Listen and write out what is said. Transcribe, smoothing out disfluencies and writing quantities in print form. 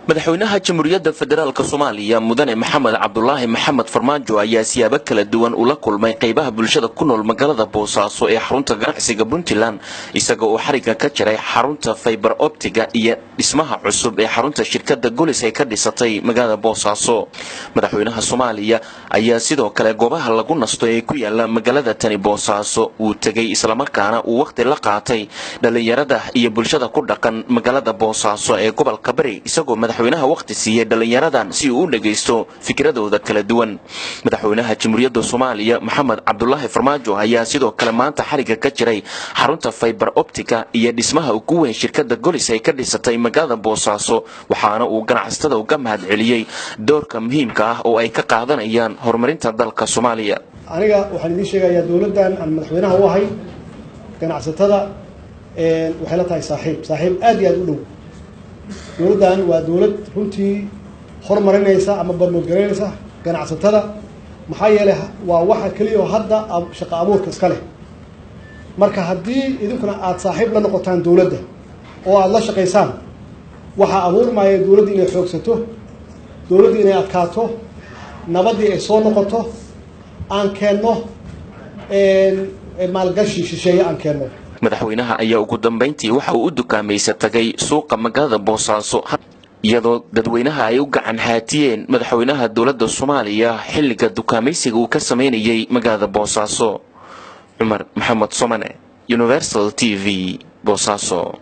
Madaxweynaha Jamhuuriyadda Federaalka Soomaaliya, Mudane Maxamed Cabdulaahi Maxamed Farmaajo, ayaa siyaabo kala duwan ula kulmay qaybaha bulshada ku nool magaalada Boosaaso ee xarunta ganacsiga Puntland, isaga oo xarigga ka jaray xarunta fiber optic-ga iyo dhismaha cusub ee xarunta shirkadda Golis ay ka dhisatay magaalada Boosaaso. Madaxweynaha Soomaaliya ayaa sidoo kale goobaha lagu nasto ee ku yaala magaalada tani Boosaaso uu tegay, islamarkaana uu wakhti la qaatay dhallinyarada iyo bulshada ku dhaqan magaalada Boosaaso ee gobolka Bari, isagoo madaxweynaha wakhti siiyey dhallinyaradan si uu u dhagaysto fikradooda kala duwan. Madaxweynaha Jamhuuriyadda Soomaaliya Maxamed Cabdulaahi Farmaajo ayaa sidoo kale maanta xarigga ka jiray xarunta fiber optic-ga iyo dhismaha ugu weyn shirkadda Golis ay ka dhisatay magaalada Boosaaso, waxaana uu ganacsatada uga mahad celiyey doorka muhiimka ah oo ay ka qaadanayaan horumarinta dalka Soomaaliya. Aniga waxaan idiin sheegayaa, dowladdan aan madaxweynaha u ahay ganacsatada waxay la tahay saaxiib, saaxiib aad iyo aad u dhow. Dowladdan waa dowlad runtii horumarinaysa ama barmoodgaraynaysa ganacsatada, maxaa yeelay waa waxa keliya oo hadda shaqo abuurka iska leh. Marka haddii idinkuna aada saaxiib la noqotaan dowladda oo aada la shaqaysaan, waxaa abuurmaya dowladda inay xoogsato, dowladda inay adkaato, nabaddii ay soo noqoto, aan keenno maalgashi shisheeye aan keenno. Madaxweynaha ayaa ugu dambayntii waxa uu u dukaamaysa tagay suuqa magaalada Boosaaso, iyadoo dadweynaha ay u gacan haatiyeen madaxweynaha dowladda Soomaaliya xilliga dukaamaysiga uu ka sameynayay magaalada Boosaaso. Cumar Maxamed Somane, Universal TV, Boosaaso.